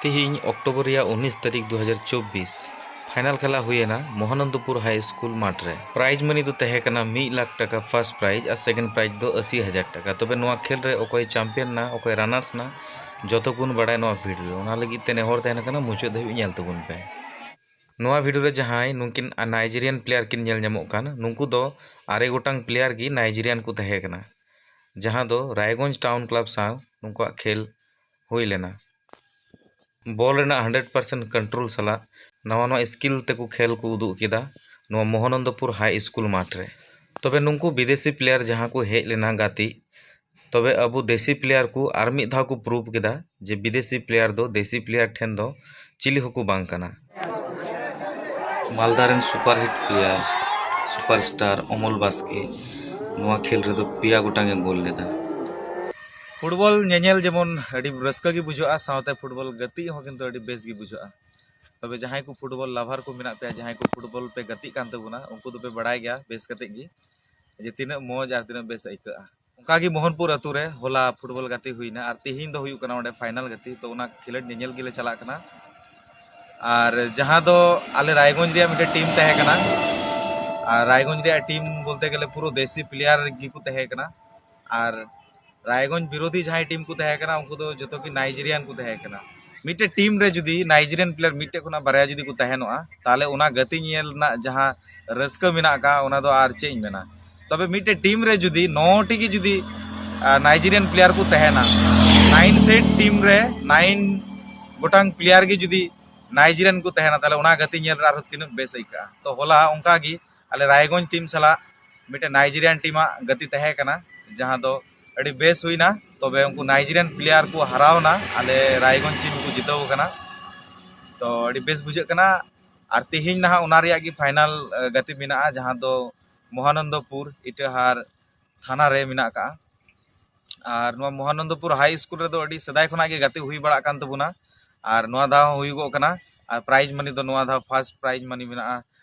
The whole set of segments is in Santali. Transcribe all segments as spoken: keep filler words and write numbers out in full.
ᱛᱤᱦᱤᱧ ᱚᱠᱴᱳᱵᱚᱨ ᱨᱮᱭᱟᱜ ᱩᱱᱤᱥ ᱛᱟᱹᱨᱤᱠᱷ ᱫᱩ ᱦᱟᱡᱟᱨ ᱪᱚᱵᱵᱤᱥ, ᱯᱷᱟᱭᱱᱟᱞ ᱠᱷᱮᱞᱟ ᱦᱩᱭᱮᱱᱟ ᱢᱚᱦᱟᱱᱚᱱᱫᱚᱯᱩᱨ ᱦᱟᱭ ᱥᱠᱩᱞ ᱢᱟᱴᱷ ᱨᱮ᱾ ᱯᱨᱟᱭᱤᱡᱽ ᱢᱟᱹᱱᱤ ᱫᱚ ᱛᱟᱦᱮᱸ ᱠᱟᱱᱟ ᱢᱤᱫ ᱞᱟᱠᱷ ᱴᱟᱠᱟ ᱯᱷᱟᱨᱥᱴ ᱯᱨᱟᱭᱤᱡᱽ ᱟᱨ ᱥᱮᱠᱮᱱᱰ ᱯᱨᱟᱭᱤᱡᱽ ᱫᱚ ᱟᱥᱤ ᱦᱟᱡᱟᱨ ᱴᱟᱠᱟ᱾ ᱛᱚᱵᱮ ᱱᱚᱣᱟ ᱠᱷᱮᱞ ᱨᱮ ᱚᱠᱚᱭ ᱪᱟᱢᱯᱤᱭᱟᱱ ᱱᱟ, ᱚᱠᱚᱭ ᱨᱟᱱᱟᱨᱥ ᱱᱟ, ᱡᱚᱛᱚ ᱠᱚᱵᱚᱱ ᱵᱟᱲᱟᱭᱟ ᱱᱚᱣᱟ ᱵᱷᱤᱰᱤᱭᱳ ᱨᱮ᱾ ᱚᱱᱟ ᱞᱟᱹᱜᱤᱫ ᱛᱮ ᱱᱮᱦᱚᱨ ᱛᱟᱦᱮᱱ ᱠᱟᱱᱟ, ᱢᱩᱪᱟᱹᱫ ᱫᱷᱟᱹᱵᱤᱡ ᱧᱮᱞ ᱛᱟᱵᱚᱱ ᱯᱮ᱾ ᱱᱚᱣᱟ ᱵᱷᱤᱰᱤᱭᱳ ᱨᱮ ᱡᱟᱦᱟᱸᱭ ᱱᱩᱠᱤᱱ ᱱᱟᱭᱡᱮᱨᱤᱭᱟᱱ ᱯᱞᱮᱭᱟᱨ ᱠᱤᱱ ᱧᱮᱞ ᱧᱟᱢᱚᱜ ᱠᱟᱱ, ᱱᱩᱠᱩ ᱫᱚ ᱟᱨᱮ ᱜᱚᱴᱟᱝ ᱯᱞᱮᱭᱟᱨ ᱜᱮ ᱱᱟᱭᱡᱮᱨᱤᱭᱟᱱ ᱠᱚ ᱛᱟᱦᱮᱸ ᱠᱟᱱᱟ, ᱡᱟᱦᱟᱸ ᱫᱚ ᱨᱟᱭᱜᱚᱸᱡᱽ ᱴᱟᱣᱩᱱ ᱠᱞᱟᱵᱽ ᱥᱟᱶ ᱱᱩᱠᱩᱣᱟᱜ ᱠᱷᱮᱞ ᱦᱩᱭ ᱞᱮᱱᱟ᱾ ᱵᱚᱞ ᱨᱮᱱᱟᱜ ᱦᱟᱱᱰᱨᱮᱰ ᱯᱟᱨᱥᱮᱱᱴ ᱠᱚᱱᱴᱨᱳᱞ ᱥᱟᱞᱟᱜ ᱱᱟᱣᱟ ᱱᱟᱣᱟ ᱥᱠᱤᱞ ᱛᱮᱠᱚ ᱠᱷᱮᱞ ᱠᱚ ᱩᱫᱩᱜ ᱠᱮᱫᱟ ᱱᱚᱣᱟ ᱢᱚᱦᱟᱱᱚᱱᱫᱚᱯᱩᱨ ᱦᱟᱭ ᱥᱠᱩᱞ ᱢᱟᱴᱷ ᱨᱮ᱾ ᱛᱚᱵᱮ ᱱᱩᱠᱩ ᱵᱤᱫᱮᱥᱤ ᱯᱞᱮᱭᱟᱨ ᱡᱟᱦᱟᱸ ᱠᱚ ᱦᱮᱡ ᱞᱮᱱᱟ ᱜᱟᱛᱮᱜ, ᱛᱚᱵᱮ ᱟᱵᱚ ᱫᱮᱥᱤ ᱯᱞᱮᱭᱟᱨ ᱠᱚ ᱟᱨ ᱢᱤᱫ ᱫᱷᱟᱣ ᱠᱚ ᱯᱨᱩᱵᱷ ᱠᱮᱫᱟ ᱡᱮ ᱵᱤᱫᱮᱥᱤ ᱯᱞᱮᱭᱟᱨ ᱫᱚ ᱫᱮᱥᱤ ᱯᱞᱮᱭᱟᱨ ᱴᱷᱮᱱ ᱫᱚ ᱪᱤᱞᱤ ᱦᱚᱸᱠᱚ ᱵᱟᱝ ᱠᱟᱱᱟ᱾ ᱢᱟᱞᱫᱟ ᱨᱮᱱ ᱥᱩᱯᱟᱨᱦᱤᱴ ᱯᱞᱮᱭᱟᱨ ᱥᱩᱯᱟᱨᱥᱴᱟᱨ ᱚᱢᱚᱞ ᱵᱟᱥᱠᱮ ᱱᱚᱣᱟ ᱠᱷᱮᱞ ᱨᱮᱫᱚ ᱯᱮᱭᱟ ᱜᱚᱴᱟᱝ ᱮ ᱜᱳᱞ ᱞᱮᱫᱟ᱾ ᱯᱷᱩᱴᱵᱚᱞ ᱧᱮᱧᱮᱞ ᱡᱮᱢᱚᱱ ᱟᱹᱰᱤ ᱨᱟᱹᱥᱠᱟᱹ ᱜᱮ ᱵᱩᱡᱷᱟᱹᱜᱼᱟ, ᱥᱟᱶᱛᱮ ᱯᱷᱩᱴᱵᱚᱞ ᱜᱟᱛᱮᱜ ᱦᱚᱸ ᱠᱤᱱᱛᱩ ᱟᱹᱰᱤ ᱵᱮᱥ ᱜᱮ ᱵᱩᱡᱷᱟᱹᱜᱼᱟ᱾ ᱛᱚᱵᱮ ᱡᱟᱦᱟᱸᱭ ᱠᱚ ᱯᱷᱩᱴᱵᱚᱞ ᱞᱟᱵᱷᱟᱨ ᱠᱚ ᱢᱮᱱᱟᱜ ᱯᱮᱭᱟ, ᱡᱟᱦᱟᱸᱭ ᱠᱚ ᱯᱷᱩᱴᱵᱚᱞ ᱯᱮ ᱜᱟᱛᱮᱜ ᱠᱟᱱ ᱛᱟᱵᱚᱱᱟ, ᱩᱱᱠᱩ ᱫᱚᱯᱮ ᱵᱟᱲᱟᱭ ᱜᱮᱭᱟ ᱵᱮᱥ ᱠᱟᱛᱮᱫ ᱜᱮ ᱡᱮ ᱛᱤᱱᱟᱹᱜ ᱢᱚᱡᱽ ᱟᱨ ᱛᱤᱱᱟᱹᱜ ᱵᱮᱥ ᱟᱹᱭᱠᱟᱹᱜᱼᱟ᱾ ᱚᱱᱠᱟᱜᱮ ᱢᱳᱦᱚᱱᱯᱩᱨ ᱟᱹᱛᱩ ᱨᱮ ᱦᱚᱞᱟ ᱯᱷᱩᱴᱵᱚᱞ ᱜᱟᱛᱮ ᱦᱩᱭᱱᱟ ᱟᱨ ᱛᱤᱦᱤᱧ ᱫᱚ ᱦᱩᱭᱩᱜ ᱠᱟᱱᱟ ᱚᱸᱰᱮ ᱯᱷᱟᱭᱱᱟᱞ ᱜᱟᱛᱮ, ᱛᱚ ᱚᱱᱟ ᱠᱷᱮᱞᱳᱰ ᱧᱮᱧᱮᱞ ᱜᱮᱞᱮ ᱪᱟᱞᱟᱜ ᱠᱟᱱᱟ᱾ ᱟᱨ ᱡᱟᱦᱟᱸ ᱫᱚ ᱟᱞᱮ ᱨᱟᱭᱜᱚᱸᱡᱽ ᱨᱮᱭᱟᱜ ᱢᱤᱫᱴᱮᱱ ᱴᱤᱢ ᱛᱟᱦᱮᱸ ᱠᱟᱱᱟ, ᱟᱨ ᱨᱟᱭᱜᱚᱸᱡᱽ ᱨᱮᱭᱟᱜ ᱴᱤᱢ ᱵᱚᱞᱛᱮ ᱜᱮᱞᱮ ᱯᱩᱨᱟᱹ ᱫᱮᱥᱤ ᱯᱞᱮᱭᱟᱨ ᱜᱮᱠᱚ ᱛᱟᱦᱮᱸ ᱠᱟᱱᱟ᱾ ᱟᱨ ᱨᱟᱭᱜᱚᱸᱡᱽ ᱵᱤᱨᱳᱫᱷᱤ ᱡᱟᱦᱟᱸᱭ ᱴᱤᱢ ᱠᱚ ᱛᱟᱦᱮᱸ ᱠᱟᱱᱟ, ᱩᱱᱠᱩ ᱫᱚ ᱡᱚᱛᱚ ᱜᱮ ᱱᱟᱭᱡᱮᱨᱤᱭᱟᱱ ᱠᱚ ᱛᱟᱦᱮᱸ ᱠᱟᱱᱟ᱾ ᱢᱤᱫᱴᱮᱡ ᱴᱤᱢ ᱨᱮ ᱡᱩᱫᱤ ᱱᱟᱭᱡᱮᱨᱤᱭᱟᱱ ᱯᱞᱮᱭᱟᱨ ᱢᱤᱫᱴᱮᱡ ᱠᱷᱚᱱᱟᱜ ᱵᱟᱨᱭᱟ ᱡᱩᱫᱤ ᱠᱚ ᱛᱟᱦᱮᱱᱚᱜᱼᱟ, ᱛᱟᱦᱚᱞᱮ ᱚᱱᱟ ᱜᱟᱛᱮ ᱧᱮᱞ ᱨᱮᱱᱟᱜ ᱡᱟᱦᱟᱸ ᱨᱟᱹᱥᱠᱟᱹ ᱢᱮᱱᱟᱜ ᱟᱠᱟᱫ, ᱚᱱᱟ ᱫᱚ ᱟᱨ ᱪᱮᱫ ᱤᱧ ᱢᱮᱱᱟ᱾ ᱛᱚᱵᱮ ᱢᱤᱫᱴᱮᱡ ᱴᱤᱢ ᱨᱮ ᱡᱩᱫᱤ ᱱᱚ ᱴᱤ ᱜᱮ ᱡᱩᱫᱤ ᱱᱟᱭᱡᱮᱨᱤᱭᱟᱱ ᱯᱞᱮᱭᱟᱨ ᱠᱚ ᱛᱟᱦᱮᱱᱟ, ᱱᱟᱭᱤᱱ ᱥᱮᱴ ᱴᱤᱢ ᱨᱮ ᱱᱟᱭᱤᱱ ᱜᱚᱴᱟᱝ ᱯᱞᱮᱭᱟᱨ ᱜᱮ ᱡᱩᱫᱤ ᱱᱟᱭᱡᱮᱨᱤᱭᱟᱱ ᱠᱚ ᱛᱟᱦᱮᱱᱟ, ᱛᱟᱦᱚᱞᱮ ᱚᱱᱟ ᱜᱟᱛᱮ ᱧᱮᱞ ᱨᱮ ᱟᱨᱦᱚᱸ ᱛᱤᱱᱟᱹᱜ ᱵᱮᱥ ᱟᱹᱭᱠᱟᱹᱜᱼᱟ᱾ ᱛᱚ ᱦᱚᱞᱟ ᱚᱱᱠᱟ ᱜᱮ ᱟᱞᱮ ᱨᱟᱭᱜᱚᱸᱡᱽ ᱴᱤᱢ ᱥᱟᱞᱟᱜ ᱢᱤᱫᱴᱮᱱ ᱱᱟᱭᱡᱮᱨᱤᱭᱟᱱ ᱴᱤᱢᱟᱜ ᱜᱟᱛᱮ ᱛᱟᱦᱮᱸ ᱠᱟᱱᱟ, ᱡᱟᱦᱟᱸ ᱫᱚ ᱟᱹᱰᱤ ᱵᱮᱥ ᱦᱩᱭᱱᱟ᱾ ᱛᱚᱵᱮ ᱩᱱᱠᱩ ᱱᱟᱭᱡᱮᱨᱤᱭᱟᱱ ᱯᱞᱮᱭᱟᱨ ᱠᱚ ᱦᱟᱨᱟᱣᱱᱟ, ᱟᱞᱮ ᱨᱟᱭᱜᱚᱸᱡᱽ ᱴᱤᱢ ᱠᱚ ᱡᱤᱛᱟᱹᱣ ᱟᱠᱟᱱᱟ᱾ ᱛᱚ ᱟᱹᱰᱤ ᱵᱮᱥ ᱵᱩᱡᱷᱟᱹᱜ ᱠᱟᱱᱟ᱾ ᱟᱨ ᱛᱮᱦᱮᱧ ᱱᱟᱦᱟᱜ ᱚᱱᱟ ᱨᱮᱭᱟᱜ ᱜᱮ ᱯᱷᱟᱭᱱᱟᱞ ᱜᱟᱛᱮ ᱢᱮᱱᱟᱜᱼᱟ, ᱡᱟᱦᱟᱸ ᱫᱚ ᱢᱚᱦᱟᱱᱚᱱᱫᱚᱯᱩᱨ ᱤᱴᱟᱹᱦᱟᱨ ᱛᱷᱟᱱᱟ ᱨᱮ ᱢᱮᱱᱟᱜ ᱟᱠᱟᱜᱼᱟ᱾ ᱟᱨ ᱱᱚᱣᱟ ᱢᱚᱦᱟᱱᱚᱱᱫᱚᱯᱩᱨ ᱦᱟᱭ ᱥᱠᱩᱞ ᱨᱮᱫᱚ ᱟᱹᱰᱤ ᱥᱮᱫᱟᱭ ᱠᱷᱚᱱᱟᱜ ᱜᱮ ᱜᱟᱛᱮ ᱦᱩᱭ ᱵᱟᱲᱟᱜ ᱠᱟᱱ ᱛᱟᱵᱚᱱᱟ, ᱟᱨ ᱱᱚᱣᱟ ᱫᱷᱟᱣ ᱦᱚᱸ ᱦᱩᱭᱩᱜᱚᱜ ᱠᱟᱱᱟ᱾ ᱟᱨ ᱯᱨᱟᱭᱤᱡᱽ ᱢᱟᱹᱱᱤ ᱫᱚ ᱱᱚᱣᱟ ᱫᱷᱟᱣ ᱯᱷᱟᱨᱥᱴ ᱯᱨᱟᱭᱤᱡᱽ ᱢᱟᱹᱱᱤ ᱢᱮᱱᱟᱜᱼᱟ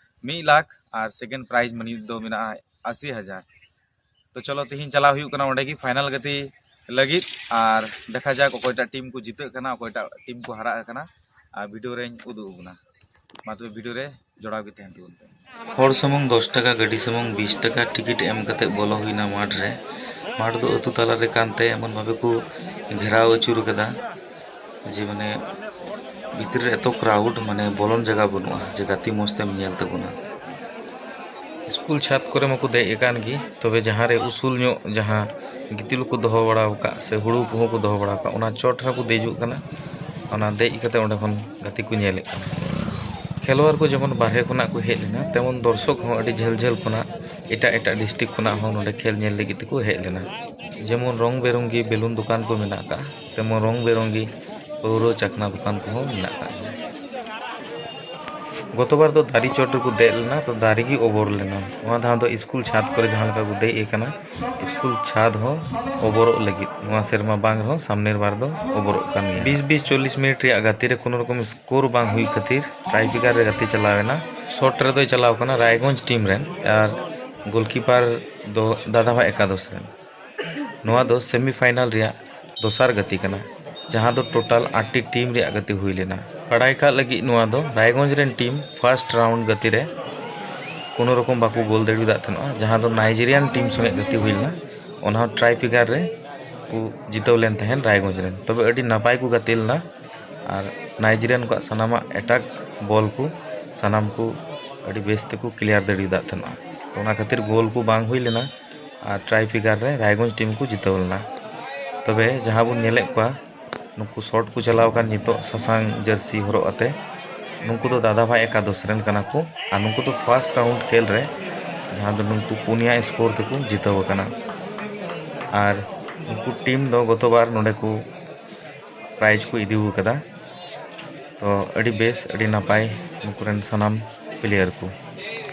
ᱢᱤᱫ ᱞᱟᱠᱷ, ᱟᱨ ᱥᱮᱠᱮᱱᱰ ᱯᱨᱟᱭᱤᱡᱽ ᱢᱟᱹᱱᱤ ᱫᱚ ᱢᱮᱱᱟᱜᱼᱟ ᱟᱥᱤ ᱦᱟᱡᱟᱨ᱾ ᱛᱚ ᱪᱚᱞᱚ, ᱛᱤᱦᱤᱧ ᱪᱟᱞᱟᱣ ᱦᱩᱭᱩᱜ ᱠᱟᱱᱟ ᱚᱸᱰᱮ ᱜᱮ ᱯᱷᱟᱭᱱᱟᱞ ᱜᱟᱛᱮ ᱞᱟᱹᱜᱤᱫ᱾ ᱟᱨ ᱫᱮᱠᱷᱟ ᱡᱟᱠ ᱚᱠᱚᱭᱴᱟᱜ ᱴᱤᱢ ᱠᱚ ᱡᱤᱛᱟᱹᱜ ᱠᱟᱱᱟ, ᱚᱠᱚᱭᱴᱟᱜ ᱴᱤᱢ ᱠᱚ ᱦᱟᱨᱟᱜ ᱠᱟᱱᱟ, ᱟᱨ ᱵᱷᱤᱰᱤᱭᱳ ᱨᱮᱧ ᱩᱫᱩᱜ ᱟᱵᱚᱱᱟ᱾ ᱢᱟ ᱛᱚᱵᱮ ᱵᱷᱤᱰᱤᱭᱳ ᱨᱮ ᱡᱚᱲᱟᱣ ᱜᱮ ᱛᱟᱦᱮᱱ ᱛᱟᱵᱚᱱ ᱯᱮ᱾ ᱦᱚᱲ ᱥᱩᱢᱩᱝ ᱫᱚᱥ ᱴᱟᱠᱟ, ᱜᱟᱹᱰᱤ ᱥᱩᱢᱩᱝ ᱵᱤᱥ ᱴᱟᱠᱟ ᱴᱤᱠᱤᱴ ᱮᱢ ᱠᱟᱛᱮ ᱵᱚᱞᱚ ᱦᱩᱭᱱᱟ ᱢᱟᱴᱷ ᱨᱮ᱾ ᱢᱟᱴᱷ ᱫᱚ ᱟᱹᱛᱩ ᱛᱟᱞᱟ ᱨᱮ ᱠᱟᱱᱛᱮ ᱮᱢᱚᱱ ᱵᱷᱟᱵᱮ ᱠᱚ ᱜᱷᱮᱨᱟᱣ ᱟᱹᱪᱩᱨ ᱠᱟᱫᱟ ᱡᱮ ᱢᱟᱱᱮ ᱵᱷᱤᱛᱤᱨ ᱨᱮ ᱮᱛᱚ ᱠᱨᱟᱣᱩᱰ, ᱢᱟᱱᱮ ᱵᱚᱞᱚᱱ ᱡᱟᱭᱜᱟ ᱵᱟᱹᱱᱩᱜᱼᱟ ᱡᱮ ᱜᱟᱛᱮ ᱢᱚᱡᱽ ᱛᱮᱢ ᱧᱮᱞ ᱛᱟᱵᱚᱱᱟ᱾ ᱥᱠᱩᱞ ᱪᱷᱟᱫᱽ ᱠᱚᱨᱮ ᱢᱟᱠᱚ ᱫᱮᱡ ᱟᱠᱟᱱ ᱜᱮ, ᱛᱚᱵᱮ ᱡᱟᱦᱟᱸ ᱨᱮ ᱩᱥᱩᱞ ᱧᱚᱜ ᱡᱟᱦᱟᱸ ᱜᱤᱛᱤᱞ ᱠᱚ ᱫᱚᱦᱚ ᱵᱟᱲᱟ ᱟᱠᱟᱫ ᱥᱮ ᱦᱩᱲᱩ ᱠᱚᱦᱚᱸ ᱠᱚ ᱫᱚᱦᱚ ᱵᱟᱲᱟ ᱟᱠᱟᱫ, ᱚᱱᱟ ᱪᱚᱴ ᱨᱮᱠᱚ ᱫᱮᱡᱚᱜ ᱠᱟᱱᱟ᱾ ᱚᱱᱟ ᱫᱮᱡ ᱠᱟᱛᱮ ᱚᱸᱰᱮ ᱠᱷᱚᱱ ᱜᱟᱛᱮ ᱠᱚ ᱧᱮᱞᱮᱫ ᱠᱟᱱᱟ᱾ ᱠᱷᱮᱞᱣᱟᱲ ᱠᱚ ᱡᱮᱢᱚᱱ ᱵᱟᱨᱦᱮ ᱠᱷᱚᱱᱟᱜ ᱠᱚ ᱦᱮᱡ ᱞᱮᱱᱟ, ᱛᱮᱢᱚᱱ ᱫᱚᱨᱥᱚᱠ ᱦᱚᱸ ᱟᱹᱰᱤ ᱡᱷᱟᱹᱞ ᱡᱷᱟᱹᱞ ᱠᱷᱚᱱᱟᱜ, ᱮᱴᱟᱜ ᱮᱴᱟᱜ ᱰᱤᱥᱴᱨᱤᱠᱴ ᱠᱷᱚᱱᱟᱜ ᱦᱚᱸ ᱱᱚᱰᱮ ᱠᱷᱮᱞ ᱧᱮᱞ ᱞᱟᱹᱜᱤᱫ ᱛᱮᱠᱚ ᱦᱮᱡ ᱞᱮᱱᱟ᱾ ᱡᱮᱢᱚᱱ ᱨᱚᱝ ᱵᱮᱨᱚᱝᱜᱤ ᱵᱮᱞᱩᱱ ᱫᱚᱠᱟᱱ ᱠᱚ ᱢᱮᱱᱟᱜ ᱟᱠᱟᱫᱼᱟ, ᱛᱮᱢᱚᱱ ᱨᱚᱝ ᱵᱮᱨᱚᱝᱜᱤ ᱯᱟᱹᱣᱨᱟᱹ ᱪᱟᱠᱷᱱᱟ ᱫᱚᱠᱟᱱ ᱠᱚᱦᱚᱸ ᱢᱮᱱᱟᱜ ᱟᱠᱟᱫ ᱜᱮᱭᱟ᱾ ᱜᱚᱛᱚᱵᱟᱨ ᱫᱚ ᱫᱟᱨᱮ ᱪᱚᱴ ᱨᱮᱠᱚ ᱫᱮᱡ ᱞᱮᱱᱟ, ᱛᱚ ᱫᱟᱨᱮ ᱜᱮ ᱚᱵᱚᱨ ᱞᱮᱱᱟ᱾ ᱱᱚᱣᱟ ᱫᱷᱟᱣ ᱫᱚ ᱥᱠᱩᱞ ᱪᱷᱟᱫᱽ ᱠᱚᱨᱮ ᱡᱟᱦᱟᱸ ᱞᱮᱠᱟ ᱠᱚ ᱫᱮᱡ ᱟᱠᱟᱱᱟ, ᱥᱠᱩᱞ ᱪᱷᱟᱫᱽ ᱦᱚᱸ ᱚᱵᱚᱨᱚᱜ ᱞᱟᱹᱜᱤᱫ ᱱᱚᱣᱟ ᱥᱮᱨᱢᱟ ᱵᱟᱝ ᱨᱮᱦᱚᱸ ᱥᱟᱢᱱᱮᱨ ᱵᱟᱨ ᱫᱚ ᱚᱵᱚᱨᱚᱜ ᱠᱟᱱ ᱜᱮᱭᱟ᱾ ᱵᱤᱥ ᱵᱤᱥ ᱪᱚᱞᱞᱤᱥ ᱢᱤᱱᱤᱴ ᱨᱮᱭᱟᱜ ᱜᱟᱛᱮ ᱨᱮ ᱠᱳᱱᱳ ᱨᱚᱠᱚᱢ ᱥᱠᱳᱨ ᱵᱟᱝ ᱦᱩᱭ ᱠᱷᱟᱹᱛᱤᱨ ᱴᱨᱟᱭ ᱵᱨᱮᱠᱟᱨ ᱨᱮ ᱜᱟᱛᱮ ᱪᱟᱞᱟᱣ ᱮᱱᱟ᱾ ᱥᱚᱴ ᱨᱮᱫᱚᱭ ᱪᱟᱞᱟᱣ ᱠᱟᱱᱟ ᱨᱟᱭᱜᱚᱸᱡᱽ ᱴᱤᱢ ᱨᱮᱱ ᱟᱨ ᱜᱳᱞᱠᱤᱯᱟᱨ ᱫᱚ ᱫᱟᱫᱟᱵᱷᱟ ᱮᱠᱟᱫᱚᱥ ᱨᱮᱱ᱾ ᱱᱚᱣᱟ ᱫᱚ ᱥᱮᱢᱤᱯᱷᱟᱭᱱᱟᱞ ᱨᱮᱭᱟᱜ ᱫᱚᱥᱟᱨ ᱜᱟᱛᱮ ᱠᱟᱱᱟ, ᱡᱟᱦᱟᱸ ᱫᱚ ᱴᱳᱴᱟᱞ ᱟᱴ ᱴᱤ ᱴᱤᱢ ᱨᱮᱭᱟᱜ ᱜᱟᱛᱮ ᱦᱩᱭ ᱞᱮᱱᱟ᱾ ᱵᱟᱲᱟᱭ ᱠᱟᱜ ᱞᱟᱹᱜᱤᱫ, ᱱᱚᱣᱟ ᱫᱚ ᱨᱟᱭᱜᱚᱸᱡᱽ ᱨᱮᱱ ᱴᱤᱢ ᱯᱷᱟᱨᱥᱴ ᱨᱟᱣᱩᱱᱰ ᱜᱟᱛᱮ ᱨᱮ ᱠᱳᱱᱳ ᱨᱚᱠᱚᱢ ᱵᱟᱠᱚ ᱜᱳᱞ ᱫᱟᱲᱮᱭᱟᱫ ᱛᱟᱦᱮᱱᱟ, ᱡᱟᱦᱟᱸ ᱫᱚ ᱱᱟᱭᱡᱮᱨᱤᱭᱟᱱ ᱴᱤᱢ ᱥᱚᱸᱜᱮ ᱜᱟᱛᱮ ᱦᱩᱭ ᱞᱮᱱᱟ, ᱚᱱᱟ ᱦᱚᱸ ᱴᱨᱟᱭ ᱵᱨᱮᱠᱟᱨ ᱨᱮ ᱠᱚ ᱡᱤᱛᱟᱹᱣ ᱞᱮᱱ ᱛᱟᱦᱮᱸᱱ ᱨᱟᱭᱜᱚᱸᱡᱽ ᱨᱮᱱ᱾ ᱛᱚᱵᱮ ᱟᱹᱰᱤ ᱱᱟᱯᱟᱭ ᱠᱚ ᱜᱟᱛᱮ ᱞᱮᱱᱟ ᱟᱨ ᱱᱟᱭᱡᱮᱨᱤᱭᱟᱱ ᱠᱚᱣᱟᱜ ᱥᱟᱱᱟᱢᱟᱜ ᱮᱴᱟᱠ ᱵᱚᱞ ᱠᱚ ᱥᱟᱱᱟᱢ ᱠᱚ ᱟᱹᱰᱤ ᱵᱮᱥ ᱛᱮᱠᱚ ᱠᱞᱤᱭᱟᱨ ᱫᱟᱲᱮᱭᱟᱫ ᱛᱟᱦᱮᱱᱟ᱾ ᱛᱚ, ᱚᱱᱟ ᱠᱷᱟᱹᱛᱤᱨ ᱜᱳᱞ ᱠᱚ ᱵᱟᱝ ᱦᱩᱭ ᱞᱮᱱᱟ ᱟᱨ ᱴᱨᱟᱭ ᱵᱨᱮᱠᱟᱨ ᱨᱮ ᱨᱟᱭᱜᱚᱸᱡᱽ ᱴᱤᱢ ᱠᱚ ᱡᱤᱛᱟᱹᱣ ᱞᱮᱱᱟ᱾ ᱛᱚᱵᱮ ᱡᱟᱦᱟᱸ ᱵᱚᱱ ᱧᱮᱞᱮᱫ ᱠᱚᱣᱟ, ᱱᱩᱠᱩ ᱥᱚᱴ ᱠᱚ ᱪᱟᱞᱟᱣ ᱟᱠᱟᱱ ᱱᱤᱛᱚᱜ ᱥᱟᱥᱟᱝ ᱡᱟᱹᱨᱥᱤ ᱦᱚᱨᱚᱜ ᱟᱛᱮ, ᱱᱩᱠᱩ ᱫᱚ ᱫᱟᱫᱟ ᱵᱷᱟᱭ ᱮᱠᱟᱫᱚᱥ ᱨᱮᱱ ᱠᱟᱱᱟ ᱠᱚ ᱟᱨ ᱱᱩᱠᱩ ᱫᱚ ᱯᱷᱟᱨᱥᱴ ᱨᱟᱣᱩᱱᱰ ᱠᱷᱮᱞ ᱨᱮ, ᱡᱟᱦᱟᱸ ᱫᱚ ᱱᱩᱠᱩ ᱯᱩᱱᱭᱟ ᱥᱠᱳᱨ ᱛᱮᱠᱚ ᱡᱤᱛᱟᱹᱣ ᱟᱠᱟᱱᱟ᱾ ᱟᱨ ᱱᱩᱠᱩ ᱴᱤᱢ ᱫᱚ ᱜᱚᱛᱚᱵᱟᱨ ᱱᱚᱰᱮ ᱠᱚ ᱯᱨᱟᱭᱤᱡᱽ ᱠᱚ ᱤᱫᱤ ᱟᱠᱟᱫᱟ᱾ ᱛᱚ, ᱟᱹᱰᱤ ᱵᱮᱥ, ᱟᱹᱰᱤ ᱱᱟᱯᱟᱭ ᱱᱩᱠᱩ ᱨᱮᱱ ᱥᱟᱱᱟᱢ ᱯᱞᱮᱭᱟᱨ ᱠᱚ᱾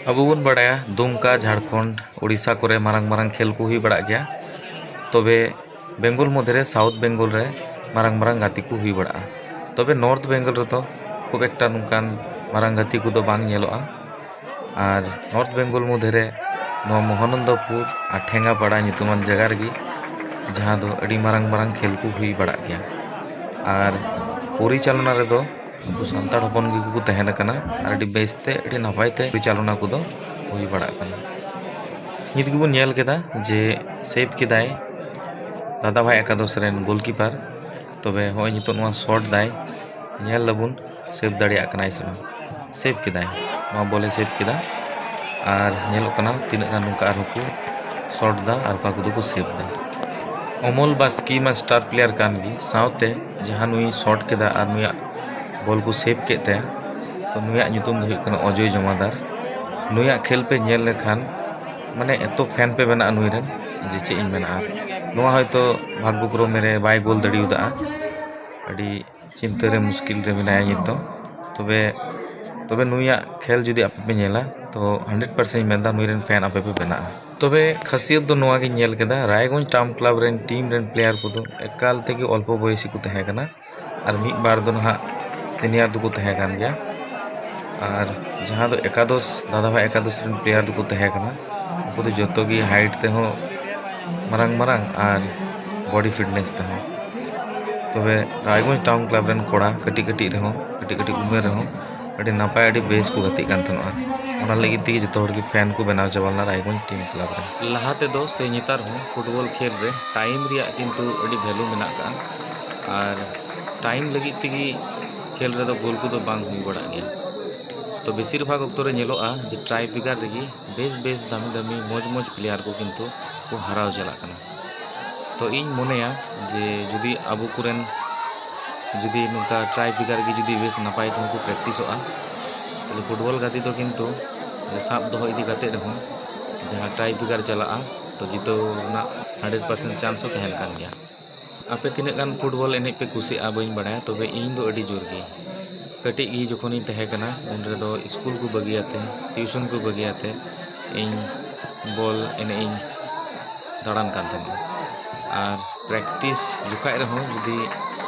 ᱟᱵᱚ ᱵᱚᱱ ᱵᱟᱲᱟᱭᱟ ᱫᱩᱢᱠᱟ, ᱡᱷᱟᱲᱠᱷᱚᱸᱰ, ᱳᱰᱤᱥᱟ ᱠᱚᱨᱮ ᱢᱟᱨᱟᱝ ᱢᱟᱨᱟᱝ ᱠᱷᱮᱞ ᱠᱚ ᱦᱩᱭ ᱵᱟᱲᱟᱜ ᱜᱮᱭᱟ᱾ ᱛᱚᱵᱮ ᱵᱮᱝᱜᱚᱞ ᱢᱚᱫᱽᱫᱷᱮ ᱨᱮ ᱥᱟᱣᱩᱛᱷ ᱵᱮᱝᱜᱚᱞ ᱨᱮ ᱢᱟᱨᱟᱝ ᱢᱟᱨᱟᱝ ᱜᱟᱛᱮ ᱠᱚ ᱦᱩᱭ ᱵᱟᱲᱟᱜᱼᱟ᱾ ᱛᱚᱵᱮ ᱱᱚᱨᱛᱷ ᱵᱮᱝᱜᱚᱞ ᱨᱮᱫᱚ ᱠᱷᱩᱵ ᱮᱠᱴᱟ ᱱᱚᱝᱠᱟᱱ ᱢᱟᱨᱟᱝ ᱜᱟᱛᱮ ᱠᱚᱫᱚ ᱵᱟᱝ ᱧᱮᱞᱚᱜᱼᱟ᱾ ᱟᱨ ᱱᱚᱨᱛᱷ ᱵᱮᱝᱜᱚᱞ ᱢᱚᱫᱽᱫᱷᱮ ᱨᱮ ᱱᱚᱣᱟ ᱢᱚᱦᱟᱱᱚᱱᱫᱚᱯᱩᱨ ᱟᱨ ᱴᱷᱮᱝᱜᱟᱯᱟᱲᱟ ᱧᱩᱛᱩᱢᱟᱱ ᱡᱟᱭᱜᱟ ᱨᱮᱜᱮ ᱡᱟᱦᱟᱸ ᱫᱚ ᱟᱹᱰᱤ ᱢᱟᱨᱟᱝ ᱢᱟᱨᱟᱝ ᱠᱷᱮᱞ ᱠᱚ ᱦᱩᱭ ᱵᱟᱲᱟᱜ ᱜᱮᱭᱟ᱾ ᱟᱨ ᱯᱚᱨᱤᱪᱟᱞᱚᱱᱟ ᱨᱮᱫᱚ ᱩᱱᱠᱩ ᱥᱟᱱᱛᱟᱲ ᱦᱚᱯᱚᱱ ᱜᱮᱠᱚ ᱛᱟᱦᱮᱱ ᱠᱟᱱᱟ ᱟᱨ ᱟᱹᱰᱤ ᱵᱮᱥᱛᱮ, ᱟᱹᱰᱤ ᱱᱟᱯᱟᱭ ᱛᱮ ᱯᱚᱨᱤᱪᱟᱞᱚᱱᱟ ᱠᱚᱫᱚ ᱦᱩᱭ ᱵᱟᱲᱟᱜ ᱠᱟᱱᱟ᱾ ᱱᱤᱛ ᱜᱮᱵᱚᱱ ᱧᱮᱞ ᱠᱮᱫᱟ ᱡᱮ ᱥᱮᱵᱷ ᱠᱮᱫᱟᱭ ᱫᱟᱫᱟ ᱵᱷᱟᱭ ᱮᱠᱟᱫᱚᱥ ᱨᱮᱱ ᱜᱳᱞᱠᱤᱯᱟᱨ᱾ ᱛᱚᱵᱮ ᱦᱚᱸᱜᱼᱚᱭ ᱱᱤᱛᱚᱜ ᱱᱚᱣᱟ ᱥᱚᱴ ᱫᱟᱭ, ᱧᱮᱞ ᱞᱟᱵᱚᱱ ᱥᱮᱵᱷ ᱫᱟᱲᱮᱭᱟᱜ ᱠᱟᱱᱟᱭ ᱥᱮ ᱵᱟᱝ᱾ ᱥᱮᱵᱷ ᱠᱮᱫᱟᱭ, ᱱᱚᱣᱟ ᱵᱚᱞᱮ ᱥᱮᱵᱷ ᱠᱮᱫᱟ᱾ ᱟᱨ ᱧᱮᱞᱚᱜ ᱠᱟᱱᱟ ᱛᱤᱱᱟᱹᱜ ᱜᱟᱱ ᱱᱚᱝᱠᱟ ᱟᱨᱦᱚᱸ ᱠᱚ ᱥᱚᱴ ᱫᱟ ᱟᱨ ᱚᱠᱟ ᱠᱚᱫᱚ ᱠᱚ ᱥᱮᱵᱷ ᱫᱟ᱾ ᱚᱢᱚᱞ ᱵᱟᱥᱠᱮ ᱢᱟ ᱥᱴᱟᱨ ᱯᱞᱮᱭᱟᱨ ᱠᱟᱱ ᱜᱮ, ᱥᱟᱶᱛᱮ ᱡᱟᱦᱟᱸ ᱱᱩᱭ ᱥᱚᱴ ᱠᱮᱫᱟ ᱟᱨ ᱱᱩᱭᱟᱜ ᱵᱚᱞ ᱠᱚ ᱥᱮᱵᱷ ᱠᱮᱫ ᱛᱟᱭᱟ, ᱛᱚ ᱱᱩᱭᱟᱜ ᱧᱩᱛᱩᱢ ᱫᱚ ᱦᱩᱭᱩᱜ ᱠᱟᱱᱟ ᱚᱡᱚᱭ ᱡᱚᱢᱟᱫᱟᱨ᱾ ᱱᱩᱭᱟᱜ ᱠᱷᱮᱞ ᱯᱮ ᱧᱮᱞ ᱞᱮᱠᱷᱟᱱ ᱢᱟᱱᱮ ᱮᱛᱚ ᱯᱷᱮᱱ ᱯᱮ ᱵᱮᱱᱟᱜᱼᱟ ᱱᱩᱭ ᱨᱮᱱ, ᱡᱮ ᱪᱮᱫ ᱤᱧ ᱢᱮᱱᱟ᱾ ᱟᱨ ᱱᱚᱣᱟ ᱦᱚᱭᱛᱳ ᱵᱷᱟᱜᱽᱜᱚ ᱠᱨᱚᱢᱮ ᱨᱮ ᱵᱟᱭ ᱜᱳᱞ ᱫᱟᱲᱮᱣᱟᱫᱟ, ᱟᱹᱰᱤ ᱪᱤᱱᱛᱟᱹ ᱨᱮ ᱢᱩᱥᱠᱤᱞ ᱨᱮ ᱢᱮᱱᱟᱭᱟ ᱱᱤᱛ ᱫᱚ᱾ ᱛᱚᱵᱮ ᱛᱚᱵᱮ ᱱᱩᱭᱟᱜ ᱠᱷᱮᱞ ᱡᱩᱫᱤ ᱟᱯᱮ ᱯᱮ ᱧᱮᱞᱟ, ᱛᱚ ᱦᱟᱱᱰᱨᱮᱰ ᱯᱟᱨᱥᱮᱱᱴ ᱤᱧ ᱢᱮᱱᱫᱟ ᱱᱩᱭ ᱨᱮᱱ ᱯᱷᱮᱱ ᱟᱯᱮ ᱯᱮ ᱵᱮᱱᱟᱜᱼᱟ᱾ ᱛᱚᱵᱮ ᱠᱷᱟᱥᱤᱭᱚᱛ ᱫᱚ ᱱᱚᱣᱟ ᱜᱤᱧ ᱧᱮᱞ ᱠᱮᱫᱟ, ᱨᱟᱭᱜᱚᱸᱡᱽ ᱴᱟᱣᱩᱱ ᱠᱞᱟᱵᱽ ᱨᱮᱱ ᱴᱤᱢ ᱨᱮᱱ ᱯᱞᱮᱭᱟᱨ ᱠᱚᱫᱚ ᱮᱠᱟᱞ ᱛᱮᱜᱮ ᱚᱞᱯᱚ ᱵᱚᱭᱚᱥᱤ ᱠᱚ ᱛᱟᱦᱮᱸ ᱠᱟᱱᱟ᱾ ᱟᱨ ᱢᱤᱫ ᱵᱟᱨ ᱫᱚ ᱱᱟᱦᱟᱜ ᱥᱤᱱᱤᱭᱟᱨ ᱫᱚᱠᱚ ᱛᱟᱦᱮᱸ ᱠᱟᱱ ᱜᱮᱭᱟ᱾ ᱟᱨ ᱡᱟᱦᱟᱸ ᱫᱚ ᱮᱠᱟᱫᱚᱥ, ᱫᱟᱫᱟ ᱵᱷᱟᱭ ᱮᱠᱟᱫᱚᱥ ᱨᱮᱱ ᱯᱞᱮᱭᱟᱨ ᱫᱚᱠᱚ ᱛᱟᱦᱮᱸ ᱠᱟᱱᱟ᱾ ᱩᱱᱠᱩ ᱫᱚ ᱡᱚᱛᱚ ᱜᱮ ᱦᱟᱭᱤᱴ ᱛᱮᱦᱚᱸ ᱢᱟᱨᱟᱝ ᱢᱟᱨᱟᱝ ᱟᱨ ᱵᱚᱰᱤ ᱯᱷᱤᱴᱱᱮᱥ ᱛᱮᱦᱚᱸ᱾ ᱛᱚᱵᱮ ᱨᱟᱭᱜᱚᱸᱡᱽ ᱴᱟᱣᱩᱱ ᱠᱞᱟᱵᱽ ᱨᱮᱱ ᱠᱚᱲᱟ ᱠᱟᱹᱴᱤᱡ ᱠᱟᱹᱴᱤᱡ ᱨᱮᱦᱚᱸ, ᱠᱟᱹᱴᱤᱡ ᱠᱟᱹᱴᱤᱡ ᱩᱢᱮᱨ ᱨᱮᱦᱚᱸ ᱟᱹᱰᱤ ᱱᱟᱯᱟᱭ, ᱟᱹᱰᱤ ᱵᱮᱥ ᱠᱚ ᱜᱟᱛᱮᱜ ᱠᱟᱱ ᱛᱟᱦᱮᱱᱚᱜᱼᱟ᱾ ᱚᱱᱟ ᱞᱟᱹᱜᱤᱫ ᱛᱮᱜᱮ ᱡᱚᱛᱚ ᱦᱚᱲ ᱜᱮ ᱯᱷᱮᱱ ᱠᱚ ᱵᱮᱱᱟᱣ ᱪᱟᱵᱟ ᱞᱮᱱᱟ ᱨᱟᱭᱜᱚᱸᱡᱽ ᱴᱤᱢ ᱠᱞᱟᱵᱽ ᱨᱮ᱾ ᱞᱟᱦᱟ ᱛᱮᱫᱚ ᱥᱮ ᱱᱮᱛᱟᱨ ᱦᱚᱸ ᱯᱷᱩᱴᱵᱚᱞ ᱠᱷᱮᱞ ᱨᱮ ᱴᱟᱭᱤᱢ ᱨᱮᱭᱟᱜ ᱠᱤᱱᱛᱩ ᱟᱹᱰᱤ ᱵᱷᱮᱞᱩ ᱢᱮᱱᱟᱜ ᱟᱠᱟᱫᱼᱟ᱾ ᱟᱨ ᱴᱟᱭᱤᱢ ᱞᱟᱹᱜᱤᱫ ᱛᱮᱜᱮ ᱠᱷᱮᱞ ᱨᱮᱫᱚ ᱜᱳᱞ ᱠᱚᱫᱚ ᱵᱟᱝ ᱦᱩᱭ ᱵᱟᱲᱟᱜ ᱜᱮᱭᱟ᱾ ᱛᱚ ᱵᱮᱥᱤᱨ ᱵᱷᱟᱜᱽ ᱚᱠᱛᱚ ᱨᱮ ᱧᱮᱞᱚᱜᱼᱟ ᱡᱮ ᱴᱨᱟᱭ ᱵᱨᱮᱠᱟᱨ ᱨᱮᱜᱮ ᱵᱮᱥ ᱵᱮᱥ ᱫᱟᱹᱢᱤ ᱫᱟᱹᱢᱤ ᱢᱚᱡᱽ ᱢᱚᱡᱽ ᱯᱞᱮᱭᱟᱨ ᱠᱚ ᱠᱤᱱᱛᱩ ᱠᱚ ᱦᱟᱨᱟᱣ ᱪᱟᱞᱟᱜ ᱠᱟᱱᱟ᱾ ᱛᱚ ᱤᱧ ᱢᱚᱱᱮᱭᱟ ᱡᱮ ᱡᱩᱫᱤ ᱟᱵᱚ ᱠᱚᱨᱮᱱ ᱡᱩᱫᱤ ᱱᱚᱝᱠᱟ ᱴᱨᱟᱭ ᱵᱨᱮᱠᱟᱨ ᱜᱮ ᱡᱩᱫᱤ ᱵᱮᱥ ᱱᱟᱯᱟᱭ ᱛᱮᱦᱚᱸ ᱠᱚ ᱯᱨᱮᱠᱴᱤᱥᱚᱜᱼᱟ, ᱛᱟᱦᱞᱮ ᱯᱷᱩᱴᱵᱚᱞ ᱜᱟᱛᱮ ᱫᱚ ᱠᱤᱱᱛᱩ ᱥᱟᱵ ᱫᱚᱦᱚ ᱤᱫᱤ ᱠᱟᱛᱮ ᱨᱮᱦᱚᱸ ᱡᱟᱦᱟᱸ ᱴᱨᱟᱭ ᱵᱨᱮᱠᱟᱨ ᱪᱟᱞᱟᱜᱼᱟ, ᱛᱚ ᱡᱤᱛᱟᱹᱣ ᱨᱮᱱᱟᱜ ᱦᱟᱱᱰᱨᱮᱰ ᱯᱟᱨᱥᱮᱱᱴ ᱪᱟᱱᱥ ᱦᱚᱸ ᱛᱟᱦᱮᱱ ᱠᱟᱱ ᱜᱮᱭᱟ᱾ ᱟᱯᱮ ᱛᱤᱱᱟᱹᱜ ᱜᱟᱱ ᱯᱷᱩᱴᱵᱚᱞ ᱮᱱᱮᱡ ᱯᱮ ᱠᱩᱥᱤᱭᱟᱜᱼᱟ ᱵᱟᱹᱧ ᱵᱟᱲᱟᱭᱟ, ᱛᱚᱵᱮ ᱤᱧ ᱫᱚ ᱟᱹᱰᱤ ᱡᱳᱨ ᱜᱮ᱾ ᱠᱟᱹᱴᱤᱡ ᱜᱮ ᱡᱚᱠᱷᱚᱱᱤᱧ ᱛᱟᱦᱮᱸ ᱠᱟᱱᱟ, ᱩᱱ ᱨᱮᱫᱚ ᱥᱠᱩᱞ ᱠᱚ ᱵᱟᱹᱜᱤᱭᱟᱛᱮ, ᱴᱤᱭᱩᱥᱚᱱ ᱠᱚ ᱵᱟᱹᱜᱤᱭᱟᱛᱮ ᱤᱧ ᱵᱚᱞ ᱮᱱᱮᱡ ᱤᱧ ᱫᱟᱬᱟᱱ ᱠᱟᱱ ᱛᱟᱦᱮᱱᱟ᱾ ᱟᱨ ᱯᱨᱮᱠᱴᱤᱥ ᱡᱚᱠᱷᱟᱡ ᱨᱮᱦᱚᱸ ᱡᱩᱫᱤ